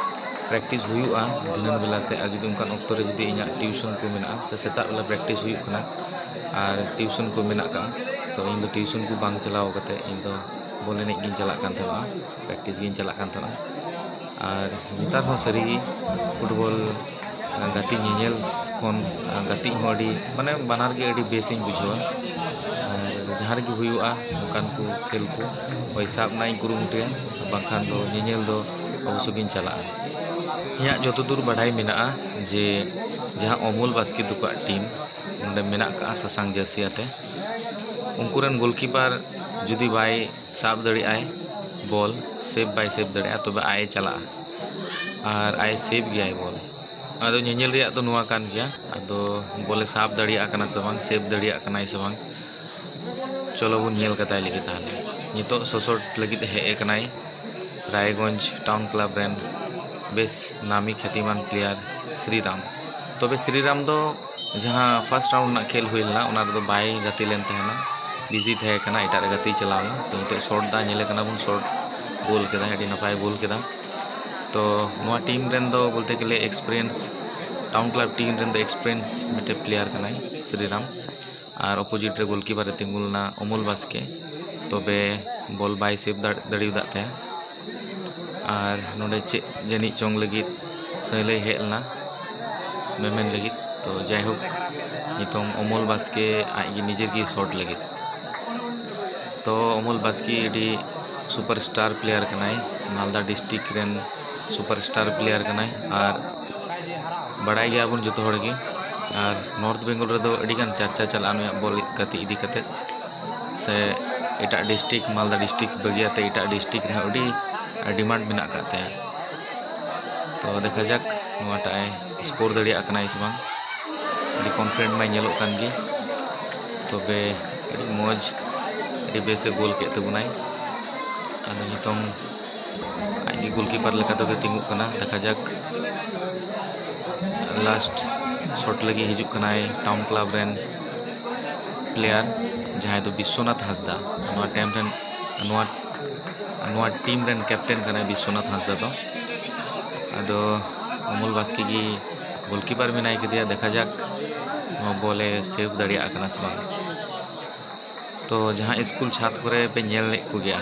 ᱯᱨᱮᱠᱴᱤᱥ ᱦᱩᱭᱩᱜᱼᱟ ᱫᱷᱤᱱᱟᱹᱱ ᱵᱮᱞᱟ ᱥᱮᱫ, ᱟᱨ ᱡᱩᱫᱤ ᱚᱱᱠᱟᱱ ᱚᱠᱛᱚ ᱨᱮ ᱡᱩᱫᱤ ᱤᱧᱟᱹᱜ ᱴᱤᱭᱩᱥᱚᱱ ᱠᱚ ᱢᱮᱱᱟᱜᱼᱟ ᱥᱮ ᱥᱮᱛᱟᱜ ᱵᱮᱞᱟ ᱯᱨᱮᱠᱴᱤᱥ ᱦᱩᱭᱩᱜ ᱠᱟᱱᱟ ᱟᱨ ᱴᱤᱭᱩᱥᱚᱱ ᱠᱚ ᱢᱮᱱᱟᱜ ᱠᱟᱜᱼᱟ, ᱛᱚ ᱤᱧ ᱫᱚ ᱴᱤᱭᱩᱥᱚᱱ ᱠᱚ ᱵᱟᱝ ᱪᱟᱞᱟᱣ ᱠᱟᱛᱮ ᱤᱧ ᱫᱚ ᱵᱚᱞ ᱮᱱᱮᱡ ᱜᱤᱧ ᱪᱟᱞᱟᱜ ᱠᱟᱱ ᱛᱟᱦᱮᱱᱟ, ᱯᱨᱮᱠᱴᱤᱥ ᱜᱤᱧ ᱪᱟᱞᱟᱜ ᱠᱟᱱ ᱛᱟᱦᱮᱱᱟ᱾ ᱟᱨ ᱱᱮᱛᱟᱨ ᱦᱚᱸ ᱥᱟᱹᱨᱤᱜᱮ ᱯᱷᱩᱴᱵᱚᱞ ᱜᱟᱛᱮᱜ ᱧᱮᱧᱮᱞ ᱠᱷᱚᱱ ᱜᱟᱛᱮᱜ ᱦᱚᱸ ᱟᱹᱰᱤ, ᱢᱟᱱᱮ, ᱵᱟᱱᱟᱨ ᱜᱮ ᱟᱹᱰᱤ ᱵᱮᱥᱤᱧ ᱵᱩᱡᱷᱟᱹᱣᱟ᱾ ᱟᱨ ᱡᱟᱦᱟᱸ ᱨᱮᱜᱮ ᱦᱩᱭᱩᱜᱼᱟ ᱚᱱᱠᱟᱱ ᱠᱚ ᱠᱷᱮᱞ ᱠᱚ, ᱦᱳᱭ, ᱥᱟᱵ ᱨᱮᱱᱟᱜ ᱤᱧ ᱠᱩᱨᱩᱢᱩᱴᱩᱭᱟ, ᱵᱟᱝᱠᱷᱟᱱ ᱫᱚ ᱧᱮᱧᱮᱞ ᱫᱚ ᱚᱵᱚᱥᱥᱳᱭ ᱜᱤᱧ ᱪᱟᱞᱟᱜᱼᱟ᱾ ᱤᱧᱟᱹᱜ ᱡᱚᱛᱚ ᱫᱩᱨ ᱵᱟᱰᱟᱭ ᱢᱮᱱᱟᱜᱼᱟ ᱡᱮ ᱡᱟᱦᱟᱸ ᱚᱢᱚᱞ ᱵᱟᱥᱠᱮ ᱛᱟᱠᱚᱣᱟᱜ ᱴᱤᱢ ᱱᱚᱰᱮ ᱢᱮᱱᱟᱜ ᱠᱟᱜᱼᱟ ᱥᱟᱥᱟᱝ ᱡᱟᱹᱨᱥᱤ ᱟᱛᱮ, ᱩᱱᱠᱩ ᱨᱮᱱ ᱜᱳᱞᱠᱤᱯᱟᱨ ᱡᱩᱫᱤ ᱵᱟᱭ ᱥᱟᱵ ᱫᱟᱲᱮᱭᱟᱜᱼᱟᱭ ᱵᱚᱞ, ᱥᱮᱵᱷ ᱵᱟᱭ ᱥᱮᱵᱷ ᱫᱟᱲᱮᱭᱟᱜᱼᱟ, ᱛᱚᱵᱮ ᱟᱡ ᱮ ᱪᱟᱞᱟᱜᱼᱟ ᱟᱨ ᱟᱡ ᱮ ᱥᱮᱵᱷ ᱜᱮᱭᱟᱭ ᱵᱚᱞ᱾ ᱟᱫᱚ ᱧᱮᱧᱮᱞ ᱨᱮᱭᱟᱜ ᱫᱚ ᱱᱚᱣᱟ ᱠᱟᱱ ᱜᱮᱭᱟ, ᱟᱫᱚ ᱵᱚᱞᱮ ᱥᱟᱵ ᱫᱟᱲᱮᱭᱟᱜ ᱠᱟᱱᱟ ᱥᱮ ᱵᱟᱝ, ᱥᱮᱵᱷ ᱫᱟᱲᱮᱭᱟᱜ ᱠᱟᱱᱟᱭ ᱥᱮ ᱵᱟᱝ, ᱪᱚᱞᱚ ᱵᱚᱱ ᱧᱮᱞ ᱠᱟᱛᱟᱭ ᱞᱮᱜᱮ ᱛᱟᱦᱚᱞᱮ᱾ ᱱᱤᱛᱚᱜ ᱥᱚᱥᱚᱴ ᱞᱟᱹᱜᱤᱫ ᱦᱮᱡ ᱟᱠᱟᱱᱟᱭ ᱨᱟᱭᱜᱚᱸᱡᱽ ᱴᱟᱣᱩᱱ ᱠᱞᱟᱵᱽ ᱨᱮᱱ ᱵᱮᱥ ᱱᱟᱢᱤ ᱠᱷᱮᱛᱤᱢᱟᱱ ᱯᱞᱮᱭᱟᱨ ᱥᱨᱤᱨᱟᱢ᱾ ᱛᱚᱵᱮ ᱥᱨᱤᱨᱟᱢ ᱫᱚ ᱡᱟᱦᱟᱸ ᱯᱷᱟᱥᱴ ᱨᱟᱣᱩᱱᱰ ᱨᱮᱱᱟᱜ ᱠᱷᱮᱞ ᱦᱩᱭ ᱞᱮᱱᱟ, ᱚᱱᱟ ᱨᱮᱫᱚ ᱵᱟᱭ ᱜᱟᱛᱮ ᱞᱮᱱ ᱛᱟᱦᱮᱱᱟ, ᱵᱤᱡᱤ ᱛᱟᱦᱮᱸ ᱠᱟᱱᱟ, ᱮᱴᱟᱜ ᱨᱮ ᱜᱟᱛᱮᱭ ᱪᱟᱞᱟᱣ ᱞᱮᱱᱟ᱾ ᱛᱚ ᱱᱤᱛᱚᱜ ᱥᱚᱴ ᱫᱟ, ᱧᱮᱞᱮ ᱠᱟᱱᱟ ᱵᱚᱱ, ᱥᱚᱴ ᱜᱳᱞ ᱠᱮᱫᱟᱭ, ᱟᱹᱰᱤ ᱱᱟᱯᱟᱭ ᱜᱳᱞ ᱠᱮᱫᱟ᱾ ᱛᱚ ᱱᱚᱣᱟ ᱴᱤᱢ ᱨᱮᱱ ᱫᱚ ᱵᱚᱞᱛᱮ ᱜᱮᱞᱮ ᱮᱠᱥᱯᱤᱨᱤᱭᱮᱱᱥ, ᱴᱟᱣᱩᱱ ᱠᱞᱟᱵᱽ ᱴᱤᱢ ᱨᱮᱱ ᱫᱚ ᱮᱠᱥᱯᱤᱨᱤᱭᱮᱱᱥ ᱢᱤᱫᱴᱮᱱ ᱯᱞᱮᱭᱟᱨ ᱠᱟᱱᱟᱭ ᱥᱨᱤᱨᱟᱢ᱾ ᱟᱨ ᱚᱯᱳᱡᱤᱴ ᱨᱮ ᱜᱳᱞᱠᱤᱯᱟᱨ ᱮ ᱛᱤᱸᱜᱩ ᱞᱮᱱᱟ ᱚᱢᱚᱞ ᱵᱟᱥᱠᱮ, ᱛᱚᱵᱮ ᱵᱚᱞ ᱵᱟᱭ ᱥᱮᱵᱷ ᱫᱟᱲ-, ᱫᱟᱲᱮᱭᱟᱫᱟᱜ ᱛᱟᱭᱟ᱾ ᱟᱨ ᱱᱚᱰᱮ ᱪᱮᱫ ᱡᱟᱹᱱᱤᱡ ᱪᱚᱝ ᱞᱟᱹᱜᱤᱫ ᱥᱟᱹᱭᱞᱟᱹᱭ ᱦᱮᱡ ᱞᱮᱱᱟ ᱢᱮᱢᱮᱱ ᱞᱟᱹᱜᱤᱫ᱾ ᱛᱚ ᱡᱟᱭᱦᱳᱠ, ᱱᱤᱛᱚᱝ ᱚᱢᱚᱞ ᱵᱟᱥᱠᱮ ᱟᱡ ᱜᱮ ᱱᱤᱡᱮᱨ ᱜᱮ ᱥᱚᱴ ᱞᱟᱹᱜᱤᱫ᱾ ᱛᱚ ᱚᱢᱚᱞ ᱵᱟᱥᱠᱮ ᱟᱹᱰᱤ ᱥᱩᱯᱟᱨ ᱥᱴᱟᱨ ᱯᱞᱮᱭᱟᱨ ᱠᱟᱱᱟᱭ, ᱢᱟᱞᱫᱟ ᱰᱤᱥᱴᱨᱤᱠᱴ ᱨᱮᱱ ᱥᱩᱯᱟᱨ ᱥᱴᱟᱨ ᱯᱞᱮᱭᱟᱨ ᱠᱟᱱᱟᱭ᱾ ᱟᱨ ᱵᱟᱲᱟᱭ ᱜᱮᱭᱟᱵᱚᱱ ᱡᱚᱛᱚ ᱦᱚᱲ ᱜᱮ, ᱟᱨ ᱱᱚᱨᱛᱷ ᱵᱮᱝᱜᱚᱞ ᱨᱮᱫᱚ ᱟᱹᱰᱤᱜᱟᱱ ᱪᱟᱨᱪᱟ ᱪᱟᱞᱟᱜᱼᱟ ᱱᱩᱭᱟᱜ ᱵᱚᱞ ᱜᱟᱛᱮᱜ ᱤᱫᱤ ᱠᱟᱛᱮᱫ, ᱥᱮ ᱮᱴᱟᱜ ᱰᱤᱥᱴᱨᱤᱠᱴ, ᱢᱟᱞᱫᱟ ᱰᱤᱥᱴᱨᱤᱠᱴ ᱵᱟᱹᱜᱤᱭᱟᱛᱮ ᱮᱴᱟᱜ ᱰᱤᱥᱴᱨᱤᱠᱴ ᱨᱮᱦᱚᱸ ᱟᱹᱰᱤ ᱰᱤᱢᱟᱱᱰ ᱢᱮᱱᱟᱜ ᱟᱠᱟᱫ ᱛᱟᱭᱟ᱾ ᱛᱚ ᱫᱮᱠᱷᱟ ᱡᱟᱠ ᱱᱚᱣᱟᱴᱟᱜ ᱮ ᱥᱠᱳᱨ ᱫᱟᱲᱮᱭᱟᱜ ᱠᱟᱱᱟᱭ ᱥᱮ ᱵᱟᱝ᱾ ᱟᱹᱰᱤ ᱠᱚᱱᱯᱷᱤᱰᱮᱱᱴ ᱢᱟᱭ ᱧᱮᱞᱚᱜ ᱠᱟᱱ ᱜᱮ, ᱛᱚᱵᱮ ᱟᱹᱰᱤ ᱢᱚᱡᱽ, ᱟᱹᱰᱤ ᱵᱮᱥ ᱮ ᱜᱳᱞ ᱠᱮᱫ ᱛᱟᱵᱚᱱᱟᱭ᱾ ᱟᱫᱚ ᱱᱤᱛᱚᱝ ᱟᱡ ᱜᱮ ᱜᱳᱞᱠᱤᱯᱟᱨ ᱞᱮᱠᱟ ᱛᱮᱫᱚ ᱛᱤᱸᱜᱩᱜ ᱠᱟᱱᱟ᱾ ᱫᱮᱠᱷᱟ ᱡᱟᱠ, ᱞᱟᱥᱴ ᱥᱚᱴ ᱞᱟᱹᱜᱤᱫ ᱦᱤᱡᱩᱜ ᱠᱟᱱᱟᱭ ᱴᱟᱣᱩᱱ ᱠᱞᱟᱵᱽ ᱨᱮᱱ ᱯᱞᱮᱭᱟᱨ, ᱡᱟᱦᱟᱸᱭ ᱫᱚ ᱵᱤᱥᱥᱚᱱᱟᱛᱷ ᱦᱟᱸᱥᱫᱟ, ᱱᱚᱣᱟ ᱴᱟᱭᱤᱢ ᱨᱮᱱ, ᱱᱚᱣᱟ, ᱱᱚᱣᱟ ᱴᱤᱢ ᱨᱮᱱ ᱠᱮᱯᱴᱮᱱ ᱠᱟᱱᱟᱭ ᱵᱤᱥᱥᱚᱱᱟᱛᱷ ᱦᱟᱸᱥᱫᱟ ᱫᱚ᱾ ᱟᱫᱚ ᱚᱢᱚᱞ ᱵᱟᱥᱠᱮ ᱜᱮ ᱜᱳᱞᱠᱤᱯᱟᱨ ᱢᱮᱱᱟᱭ ᱠᱮᱫᱮᱭᱟ, ᱫᱮᱠᱷᱟ ᱡᱟᱠ ᱱᱚᱣᱟ ᱵᱚᱞ ᱮ ᱥᱮᱵᱷ ᱫᱟᱲᱮᱭᱟᱜ ᱠᱟᱱᱟ ᱥᱮ ᱵᱟᱝ᱾ ᱛᱚ ᱡᱟᱦᱟᱸ ᱥᱠᱩᱞ ᱪᱷᱟᱛ ᱠᱚᱨᱮ ᱯᱮ ᱧᱮᱞ ᱞᱮᱫ ᱠᱚᱜᱮᱭᱟ,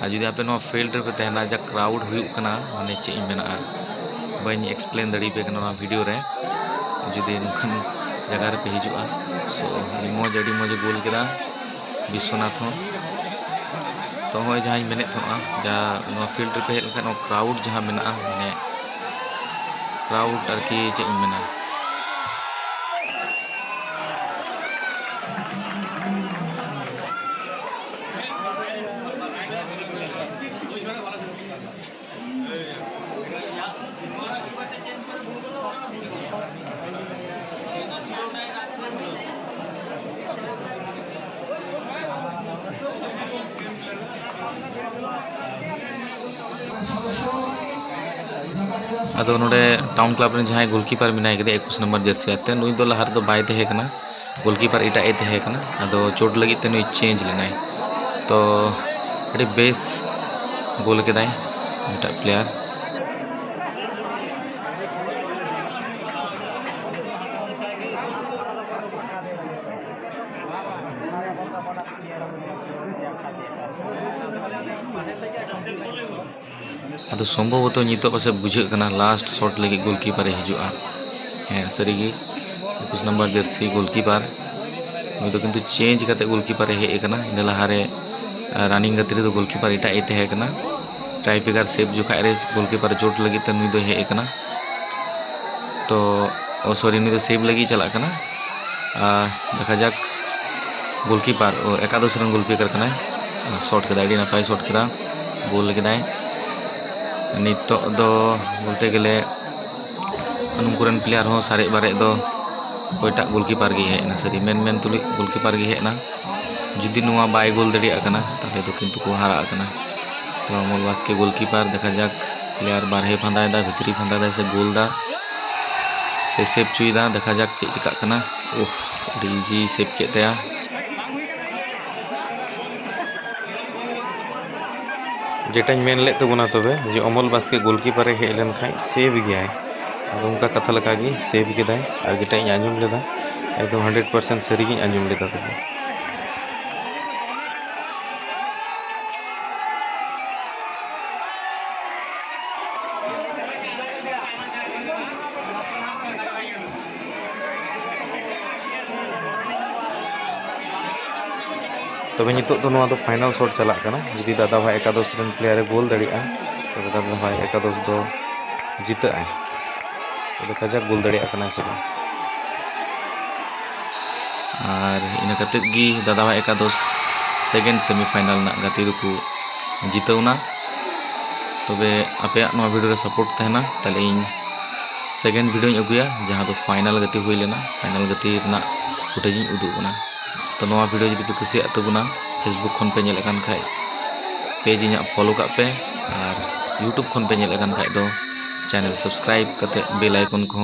ᱟᱨ ᱡᱩᱫᱤ ᱟᱯᱮ ᱱᱚᱣᱟ ᱯᱷᱤᱞᱰ ᱨᱮᱯᱮ ᱛᱟᱦᱮᱱᱟ, ᱡᱟ ᱠᱨᱟᱣᱩᱰ ᱦᱩᱭᱩᱜ ᱠᱟᱱᱟ, ᱢᱟᱱᱮ ᱪᱮᱫ ᱤᱧ ᱢᱮᱱᱟ, ᱟᱨ ᱵᱟᱹᱧ ᱮᱠᱥᱯᱞᱮᱱ ᱫᱟᱲᱮᱭᱟᱯᱮ ᱠᱟᱱᱟ ᱱᱚᱣᱟ ᱵᱷᱤᱰᱤᱭᱳ ᱨᱮ᱾ ᱡᱩᱫᱤ ᱱᱚᱝᱠᱟᱱ ᱡᱟᱭᱜᱟ ᱨᱮᱯᱮ ᱦᱤᱡᱩᱜᱼᱟ, ᱥᱳ ᱟᱹᱰᱤ ᱢᱚᱡᱽ, ᱟᱹᱰᱤ ᱢᱚᱡᱽ ᱮ ᱜᱳᱞ ᱠᱮᱫᱟ ᱵᱤᱥᱥᱚᱱᱟᱛᱷ ᱦᱚᱸ᱾ ᱛᱚ ᱦᱚᱸᱜᱼᱚᱭ ᱡᱟᱦᱟᱸᱧ ᱢᱮᱱᱮᱫ ᱛᱟᱦᱮᱱᱟ, ᱡᱟ ᱱᱚᱣᱟ ᱯᱷᱤᱞᱰ ᱨᱮᱯᱮ ᱦᱮᱡ ᱞᱮᱱᱠᱷᱟᱱ, ᱱᱚᱣᱟ ᱠᱨᱟᱣᱩᱰ ᱡᱟᱦᱟᱸ ᱢᱮᱱᱟᱜᱼᱟ, ᱢᱟᱱᱮ ᱠᱨᱟᱣᱩᱰ ᱟᱨᱠᱤ ᱪᱮᱫ ᱤᱧ ᱢᱮᱱᱟ, ᱟᱫᱚ ᱱᱚᱰᱮ ᱴᱟᱣᱩᱱ ᱠᱞᱟᱵᱽ ᱨᱮᱱ ᱡᱟᱦᱟᱸᱭ ᱜᱳᱞᱠᱤᱯᱟᱨ ᱢᱮᱱᱟᱭ ᱠᱟᱫᱮᱭᱟ ᱮᱠᱩᱥ ᱱᱟᱢᱵᱟᱨ ᱡᱟᱹᱨᱥᱤ ᱟᱛᱮ, ᱱᱩᱭ ᱫᱚ ᱞᱟᱦᱟ ᱨᱮᱫᱚ ᱵᱟᱭ ᱛᱟᱦᱮᱸ ᱠᱟᱱᱟ, ᱜᱳᱞᱠᱤᱯᱟᱨ ᱮᱴᱟᱜ ᱮ ᱛᱟᱦᱮᱸ ᱠᱟᱱᱟ᱾ ᱟᱫᱚ ᱪᱳᱴ ᱞᱟᱹᱜᱤᱫ ᱛᱮ ᱱᱩᱭ ᱪᱮᱧᱡᱽ ᱞᱮᱱᱟᱭ᱾ ᱛᱚ ᱟᱹᱰᱤ ᱵᱮᱥ ᱜᱳᱞ ᱠᱮᱫᱟᱭ ᱮᱴᱟᱜ ᱯᱞᱮᱭᱟᱨ᱾ ᱟᱫᱚ ᱥᱚᱢᱵᱷᱚᱵᱚᱛᱚ ᱱᱤᱛᱚᱜ ᱯᱟᱥᱮᱡ ᱵᱩᱡᱷᱟᱹᱜ ᱠᱟᱱᱟ ᱞᱟᱥᱴ ᱥᱚᱴ ᱞᱟᱹᱜᱤᱫ ᱜᱳᱞᱠᱤᱯᱟᱨᱮ ᱦᱤᱡᱩᱜᱼᱟ᱾ ᱦᱮᱸ, ᱥᱟᱹᱨᱤᱜᱮ ᱮᱠᱩᱥ ᱱᱟᱢᱵᱟᱨ ᱡᱟᱹᱨᱥᱤ ᱜᱳᱞᱠᱤᱯᱟᱨ, ᱱᱩᱭ ᱫᱚ ᱠᱤᱱᱛᱩ ᱪᱮᱧᱡᱽ ᱠᱟᱛᱮ ᱜᱳᱞᱠᱤᱯᱟᱨᱮ ᱦᱮᱡ ᱟᱠᱟᱱᱟ᱾ ᱤᱱᱟᱹ ᱞᱟᱦᱟᱨᱮ, ᱟᱨ ᱨᱟᱱᱤᱝ ᱜᱟᱛᱮ ᱨᱮᱫᱚ ᱜᱳᱞᱠᱤᱯᱟᱨ ᱮᱴᱟᱜ ᱮ ᱛᱟᱦᱮᱸ ᱠᱟᱱᱟ᱾ ᱴᱟᱭ ᱵᱨᱮᱠᱟᱨ ᱥᱮᱵᱷ ᱡᱚᱠᱷᱟᱡ ᱨᱮ ᱜᱳᱞᱠᱤᱯᱟᱨ ᱪᱳᱴ ᱞᱟᱹᱜᱤᱫ ᱛᱮ ᱱᱩᱭ ᱫᱚᱭ ᱦᱮᱡ ᱟᱠᱟᱱᱟ᱾ ᱛᱚ, ᱳ ᱥᱚᱨᱤ, ᱱᱩᱭ ᱫᱚ ᱥᱮᱵᱷ ᱞᱟᱹᱜᱤᱫ ᱪᱟᱞᱟᱜ ᱠᱟᱱᱟ᱾ ᱟᱨ ᱫᱮᱠᱷᱟ ᱡᱟᱠ, ᱜᱳᱞᱠᱤᱯᱟᱨ, ᱳ, ᱮᱠᱟᱫᱚᱥ ᱨᱮᱱ ᱜᱳᱞᱠᱤᱯᱟᱨ ᱠᱟᱱᱟᱭ᱾ ᱥᱚᱴ ᱠᱮᱫᱟᱭ, ᱟᱹᱰᱤ ᱱᱟᱯᱟᱭ ᱥᱚᱴ ᱠᱮᱫᱟ, ᱜᱳᱞ ᱠᱮᱫᱟᱭ᱾ ᱱᱤᱛᱚᱜ ᱫᱚ ᱵᱚᱞᱛᱮ ᱜᱮᱞᱮ ᱱᱩᱠᱩ ᱨᱮᱱ ᱯᱞᱮᱭᱟᱨ ᱦᱚᱸ ᱥᱟᱨᱮᱡ ᱵᱟᱨᱮᱡ ᱫᱚ ᱚᱠᱚᱭᱴᱟᱜ ᱜᱳᱞᱠᱤᱯᱟᱨ ᱜᱮ ᱦᱮᱡ ᱮᱱᱟ, ᱥᱟᱹᱨᱤ ᱢᱮᱱ ᱢᱮᱱ ᱛᱩᱞᱩᱡ ᱜᱳᱞᱠᱤᱯᱟᱨ ᱜᱮ ᱦᱮᱡ ᱮᱱᱟ᱾ ᱡᱩᱫᱤ ᱱᱚᱣᱟ ᱵᱟᱭ ᱜᱳᱞ ᱫᱟᱲᱮᱭᱟᱜ ᱠᱟᱱᱟ, ᱛᱟᱦᱚᱞᱮ ᱫᱚ ᱠᱤᱱᱛᱩ ᱠᱚ ᱦᱟᱨᱟᱜ ᱠᱟᱱᱟ᱾ ᱛᱚ ᱚᱢᱚᱞ ᱵᱟᱥᱠᱮ ᱜᱳᱞᱠᱤᱯᱟᱨ, ᱫᱮᱠᱷᱟ ᱡᱟᱠ ᱯᱞᱮᱭᱟᱨ ᱵᱟᱨᱦᱮ ᱯᱷᱟᱸᱫᱟᱭᱮᱫᱟ, ᱵᱷᱤᱛᱨᱤ ᱯᱷᱟᱸᱫᱟᱭᱮᱫᱟ ᱥᱮ ᱜᱳᱞ ᱫᱟ, ᱥᱮ ᱥᱮᱵᱷ ᱪᱚᱭᱮᱫᱟ, ᱫᱮᱠᱷᱟ ᱡᱟᱠ ᱪᱮᱫ ᱪᱤᱠᱟᱜ ᱠᱟᱱᱟ᱾ ᱩᱯᱷ, ᱟᱹᱰᱤ ᱤᱡᱤ ᱥᱮᱵᱷ ᱠᱮᱫ ᱛᱟᱭᱟ᱾ ᱡᱮᱴᱟᱧ ᱢᱮᱱ ᱞᱮᱫ ᱛᱟᱵᱚᱱᱟ ᱛᱚᱵᱮ, ᱡᱮ ᱚᱢᱚᱞ ᱵᱟᱥᱠᱮ ᱜᱳᱞᱠᱤᱯᱟᱨᱮ ᱦᱮᱡ ᱞᱮᱱᱠᱷᱟᱱ ᱥᱮᱵᱷ ᱜᱮᱭᱟᱭ, ᱟᱫᱚ ᱚᱱᱠᱟ ᱠᱟᱛᱷᱟ ᱞᱮᱠᱟᱜᱮ ᱥᱮᱵᱷ ᱠᱮᱫᱟᱭ᱾ ᱟᱨ ᱡᱮᱴᱟ ᱤᱧ ᱟᱸᱡᱚᱢ ᱞᱮᱫᱟ, ᱮᱠᱫᱚᱢ ᱦᱟᱱᱰᱨᱮᱰ ᱯᱟᱨᱥᱮᱱᱴ ᱥᱟᱹᱨᱤᱜᱤᱧ ᱟᱸᱡᱚᱢ ᱞᱮᱫᱟ ᱛᱚᱵᱮ᱾ ᱛᱚᱵᱮ ᱱᱤᱛᱚᱜ ᱫᱚ ᱱᱚᱣᱟ ᱫᱚ ᱯᱷᱟᱭᱱᱟᱞ ᱥᱚᱴ ᱪᱟᱞᱟᱜ ᱠᱟᱱᱟ᱾ ᱡᱩᱫᱤ ᱫᱟᱫᱟ ᱵᱷᱟᱭ ᱮᱠᱟᱫᱚᱥ ᱨᱮᱱ ᱯᱞᱮᱭᱟᱨᱮ ᱜᱳᱞ ᱫᱟᱲᱮᱭᱟᱜᱼᱟ, ᱛᱚᱵᱮ ᱫᱟᱫᱟ ᱵᱷᱟᱭ ᱮᱠᱟᱫᱚᱥ ᱫᱚ ᱡᱤᱛᱟᱹᱜ ᱟᱭ᱾ ᱛᱚᱵᱮ ᱠᱟᱡᱟᱠ ᱜᱳᱞ ᱫᱟᱲᱮᱭᱟᱜ ᱠᱟᱱᱟᱭ ᱥᱮ ᱵᱟᱝ? ᱟᱨ ᱤᱱᱟᱹ ᱠᱟᱛᱮᱫ ᱜᱮ ᱫᱟᱫᱟ ᱵᱷᱟᱭ ᱮᱠᱟᱫᱚᱥ ᱥᱮᱠᱮᱱᱰ ᱥᱮᱢᱤᱯᱷᱟᱭᱱᱟᱞ ᱨᱮᱱᱟᱜ ᱜᱟᱛᱮ ᱫᱚᱠᱚ ᱡᱤᱛᱟᱹᱣ ᱮᱱᱟ᱾ ᱛᱚᱵᱮ ᱟᱯᱮᱭᱟᱜ ᱱᱚᱣᱟ ᱵᱷᱤᱰᱤᱭᱳ ᱨᱮ ᱥᱟᱯᱳᱨᱴ ᱛᱟᱦᱮᱱᱟ, ᱛᱟᱦᱞᱮ ᱤᱧ ᱥᱮᱠᱮᱱᱰ ᱵᱷᱤᱰᱤᱭᱳᱧ ᱟᱹᱜᱩᱭᱟ, ᱡᱟᱦᱟᱸ ᱫᱚ ᱯᱷᱟᱭᱱᱟᱞ ᱜᱟᱛᱮ ᱦᱩᱭ ᱞᱮᱱᱟ, ᱯᱷᱟᱭᱱᱟᱞ ᱜᱟᱛᱮ ᱨᱮᱱᱟᱜ ᱯᱷᱩᱴᱮᱡᱽ ᱤᱧ ᱩᱫᱩᱜ ᱟᱵᱚᱱᱟ᱾ ᱛᱚ ᱱᱚᱣᱟ ᱵᱷᱤᱰᱤᱭᱳ ᱡᱩᱫᱤ ᱯᱮ ᱠᱩᱥᱤᱭᱟᱜ ᱛᱟᱵᱚᱱᱟ, ᱯᱷᱮᱥᱵᱩᱠ ᱠᱷᱚᱱ ᱯᱮ ᱧᱮᱞᱮᱫ ᱠᱟᱱ ᱠᱷᱟᱡ ᱯᱮᱡᱽ ᱤᱧᱟᱹᱜ ᱯᱷᱚᱞᱳ ᱠᱟᱜ ᱯᱮ, ᱟᱨ ᱭᱩᱴᱩᱵᱽ ᱠᱷᱚᱱ ᱯᱮ ᱧᱮᱞᱮᱫ ᱠᱟᱱ ᱠᱷᱟᱡ ᱫᱚ ᱪᱮᱱᱮᱞ ᱥᱟᱵᱥᱠᱨᱟᱭᱤᱵᱽ ᱠᱟᱛᱮ ᱵᱮᱞ ᱟᱭᱠᱚᱱ ᱠᱚᱦᱚᱸ